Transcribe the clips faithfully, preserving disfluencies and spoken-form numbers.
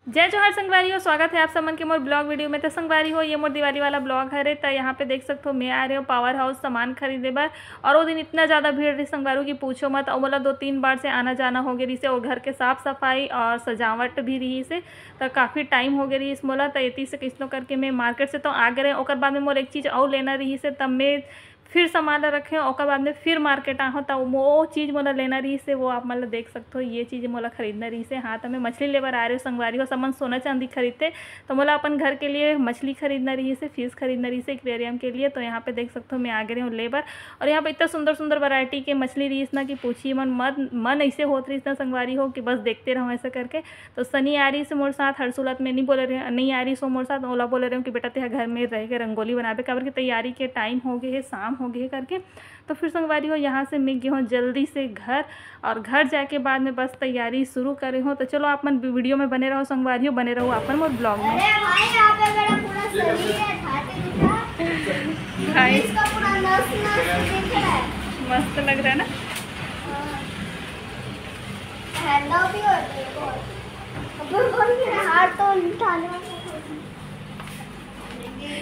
जय जोहार संगवारी हो, स्वागत है आप समन के मोर ब्लॉग वीडियो में। तो संगवारी हो, ये मोर दिवाली वाला ब्लॉग हरे। तो यहाँ पे देख सकते हो, मैं आ रहे हो पावर हाउस सामान खरीदे बर। और वो दिन इतना ज़्यादा भीड़ रही संगवारी हो कि पूछो मत। और मोला दो तीन बार से आना जाना हो गए रही से, और घर के साफ सफाई और सजावट भी रही से, तो काफ़ी टाइम हो गए रही इस मोला। तो एती से किसनो करके मैं मार्केट से तो आ गए रहे। ओकर बाद में मोर एक चीज़ और लेना रही से, तब मैं फिर सामान ला रखे, ओकर बाद में फिर मार्केट आहो, त वो चीज़ मोला लेना रही से, वो आप मन ला देख सकते हो। ये चीज़ मोला खरीदना रही से। हाँ, तो मैं मछली लेबर आ रहे हो संगवारी हो, समन सोना चांदी खरीदते, तो मोला अपन घर के लिए मछली खरीदना रही से, फिश खरीदना रही से एक्वेरियम के लिए। तो यहाँ पे देख सकते हो, मैं आ गए रही हूँ लेबर। और यहाँ पे इतना सुंदर सुंदर वैरायटी के मछली रही ना कि पूछी मन, मन मन ऐसे होत रही ना संगवारी हो कि बस देखते रहो ऐसा करके। तो सनी आ रही से मोर साथ, हर्षुला तो मैं नहीं बोले रहे, नहीं आ रही सो मोर साथ, ओला बोले रहे हूँ कि बेटा तेहा घर में रह के रंगोली बनाबे, काबर के तैयारी के टाइम हो गए है, शाम हो गए है करके। तो फिर संगवारी हो, यहाँ से मैं गई हूँ जल्दी से घर, और घर जाके बाद में बस तैयारी शुरू करे हूँ। तो चलो आप मन वीडियो में बने रहो संगवारी हो, बने रहो आप मन मोर ब्लॉग में। अरे भाई, यहाँ पे मेरा पूरा शरीर है, उठा के दिखा। भाई, इसका पूरा नस नस दिख रहा है। मस्त लग रहा है ना? हाँ। ठंडा भी हो रही है बहुत। अभी बोल के हाथ तो उठाने में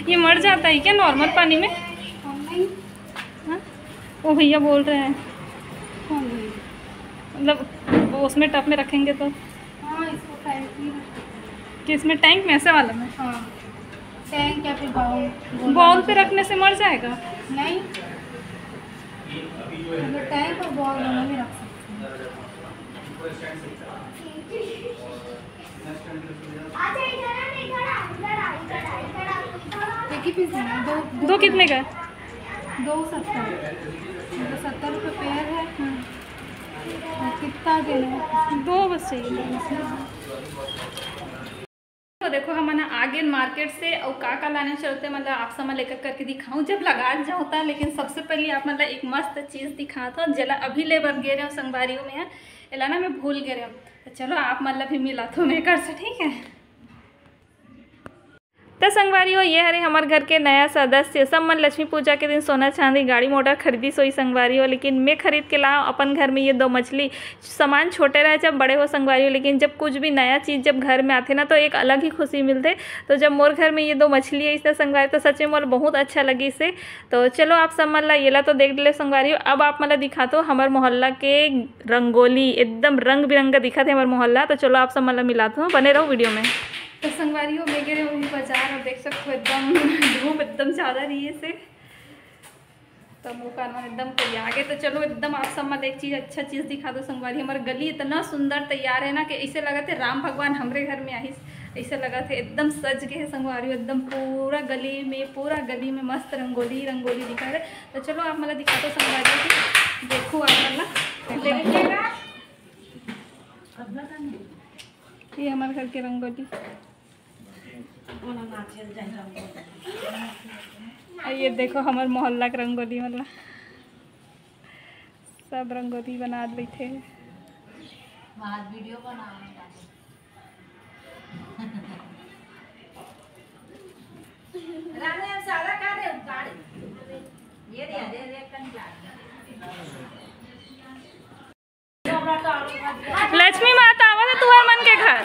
ये मर जाता है क्या नॉर्मल पानी में? नहीं। हाँ? वो भैया बोल रहे हैं। कौन भैया? मतलब, वो उसमें टब में रखेंगे तो। हाँ, इसको टैंक में रखेंगे। कि इसमें टैंक में, ऐसे वाला में? हाँ, टैंक या फिर बाउल। बाउल पे रखने से मर जाएगा? नहीं, मतलब टैंक और बाउल दोनों में रख सकते हैं। एक ही पीस लेना, दो, दो कितने का है? दो सत्तर। मतलब सत्तर रुपये पेयर है। हम्म। और कितना देना है? दो बस चाहिए। तो देखो, हमन आ गेन मार्केट से, अउ का का लाने चलते, मतलब आप समन ला एक एक करके दिखाऊं जब लगा जाता। लेकिन सबसे पहले आप मन ला एक मस्त चीज दिखात हूँ, जेला अभी लेबर गे रहे हूँ संगवारी हो मैं, एला ना मैं भूल गे रहे हूँ। तो चलो, आप मन ला भी मिलात हूँ मैं एकर से, ठीक है? तो संगवारी हो, ये हरे हमर घर के नया सदस्य। सब मन लक्ष्मी पूजा के दिन सोना चांदी, गाड़ी मोटर खरीदी सोई संगवारी हो, लेकिन मैं खरीद के लाऊं अपन घर में ये दो मछली। सामान छोटे रहे जब बड़े हो संगवारी हो, लेकिन जब कुछ भी नया चीज़ जब घर में आथे ना, तो एक अलग ही खुशी मिलथे। तो जब मोर घर में ये दो मछली आइस ना संगवारी, तो सच में मोला बहुत अच्छा लगिस हे। तो चलो, आप सब मन ला येला तो देख ले संगवारी हो। अब आप मन ला दिखात हूँ हमर मोहल्ला के रंगोली, एकदम रंग बिरंगा दिखत हे हमर मोहल्ला। तो चलो, आप सब मन ला मिलात हूँ, बने रहो वीडियो में। तो संगवारी हो, मैं गे रहे हूँ बाजार और देख सकते हो एकदम धूप एकदम ज़्यादा रही है से, तो मुँह कान मन एकदम कोरिया गे। तो चलो, एकदम आप सब मन एक चीज़, अच्छा चीज़ दिखा दो संगवारी। हमर गली इतना सुंदर तैयार है ना कि ऐसे लगत है राम भगवान हमरे घर में आहिस, ऐसे लगत है। एकदम सज गए है संगवारी, एकदम पूरा गली में, पूरा गली में मस्त रंगोली रंगोली दिखा है। तो चलो, आप मन ला दिखा दो संगवारी, देखो आप मन ला। ये हमर घर के रंगोली। अउ ये देखो हमर मोहल्ला के रंगोली मन ला, सब रंगोली बनात बैठे हे। आज वीडियो बना। रानी, हम सादा का दे उतारे। ये दे, दे, दे, कन जा। लक्ष्मी माता आवत हे तुहर मन के घर।